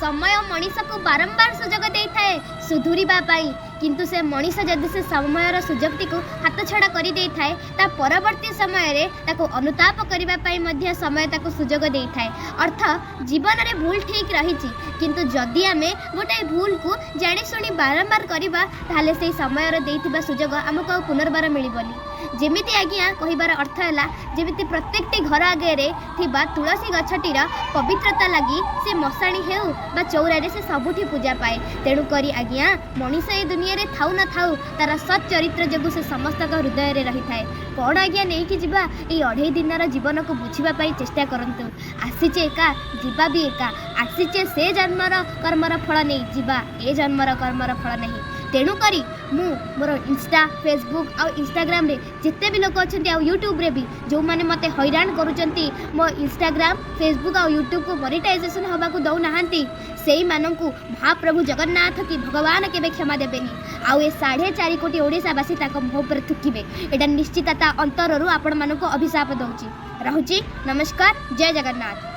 ସମୟ ମଣିଷକୁ ବାରମ୍ବାର ସୁଯୋଗ ଦେଇଥାଏ ସୁଧୁରିବା ପାଇଁ, କିନ୍ତୁ ସେ ମଣିଷ ଯଦି ସେ ସମୟର ସୁଯୋଗଟିକୁ ହାତଛଡ଼ା କରିଦେଇଥାଏ, ତା ପରବର୍ତ୍ତୀ ସମୟରେ ତାକୁ ଅନୁତାପ କରିବା ପାଇଁ ମଧ୍ୟ ସମୟ ତାକୁ ସୁଯୋଗ ଦେଇଥାଏ। ଅର୍ଥ ଜୀବନରେ ଭୁଲ ଠିକ୍ ରହିଛି, କିନ୍ତୁ ଯଦି ଆମେ ଗୋଟାଏ ଭୁଲକୁ ଜାଣିଶୁଣି ବାରମ୍ବାର କରିବା, ତାହେଲେ ସେଇ ସମୟର ଦେଇଥିବା ସୁଯୋଗ ଆମକୁ ଆଉ ପୁନର୍ବାର ମିଳିବନି। ଯେମିତି ଆଜ୍ଞା, କହିବାର ଅର୍ଥ ହେଲା, ଯେମିତି ପ୍ରତ୍ୟେକଟି ଘର ଆଗରେ ଥିବା ତୁଳସୀ ଗଛଟିର ପବିତ୍ରତା ଲାଗି ସେ ମଶାଣି ହେଉ ବା ଚଉରାରେ, ସେ ସବୁଠି ପୂଜା ପାଏ। ତେଣୁକରି ଆଜ୍ଞା, ମଣିଷ ଏ ଦୁନିଆରେ ଥାଉ ନଥାଉ, ତାର ସତ୍ ଚରିତ୍ର ଯୋଗୁଁ ସେ ସମସ୍ତଙ୍କ ହୃଦୟରେ ରହିଥାଏ। କ'ଣ ଆଜ୍ଞା ନେଇକି ଯିବା ଏଇ 2.5 ଦିନର ଜୀବନକୁ? ବୁଝିବା ପାଇଁ ଚେଷ୍ଟା କରନ୍ତୁ। ଆସିଛେ ଏକା, ଯିବା ବି ଏକା। ଆସିଛେ ସେ ଜନ୍ମର କର୍ମର ଫଳ ନେଇ, ଯିବା ଏ ଜନ୍ମର କର୍ମର ଫଳ ନାହିଁ। ତେଣୁକରି ମୁଁ ମୋର ଇନଷ୍ଟା, ଫେସବୁକ୍ ଆଉ ଇନଷ୍ଟାଗ୍ରାମରେ ଯେତେ ବି ଲୋକ ଅଛନ୍ତି ଆଉ ୟୁଟ୍ୟୁବରେ ବି ଯେଉଁମାନେ ମୋତେ ହଇରାଣ କରୁଛନ୍ତି, ମୋ ଇନଷ୍ଟାଗ୍ରାମ, ଫେସବୁକ୍ ଆଉ ୟୁଟ୍ୟୁବକୁ ମନିଟାଇଜେସନ୍ ହେବାକୁ ଦେଉନାହାନ୍ତି, ସେଇମାନଙ୍କୁ ମହାପ୍ରଭୁ ଜଗନ୍ନାଥ କି ଭଗବାନ କେବେ କ୍ଷମା ଦେବେନି। ଆଉ ଏ 4.5 କୋଟି ଓଡ଼ିଶାବାସୀ ତାଙ୍କ ମୁହଁ ଉପରେ ଥୁକିବେ, ଏଇଟା ନିଶ୍ଚିତ। ତା ଅନ୍ତରରୁ ଆପଣମାନଙ୍କୁ ଅଭିଶାପ ଦେଉଛି। ରହୁଛି, ନମସ୍କାର, ଜୟ ଜଗନ୍ନାଥ।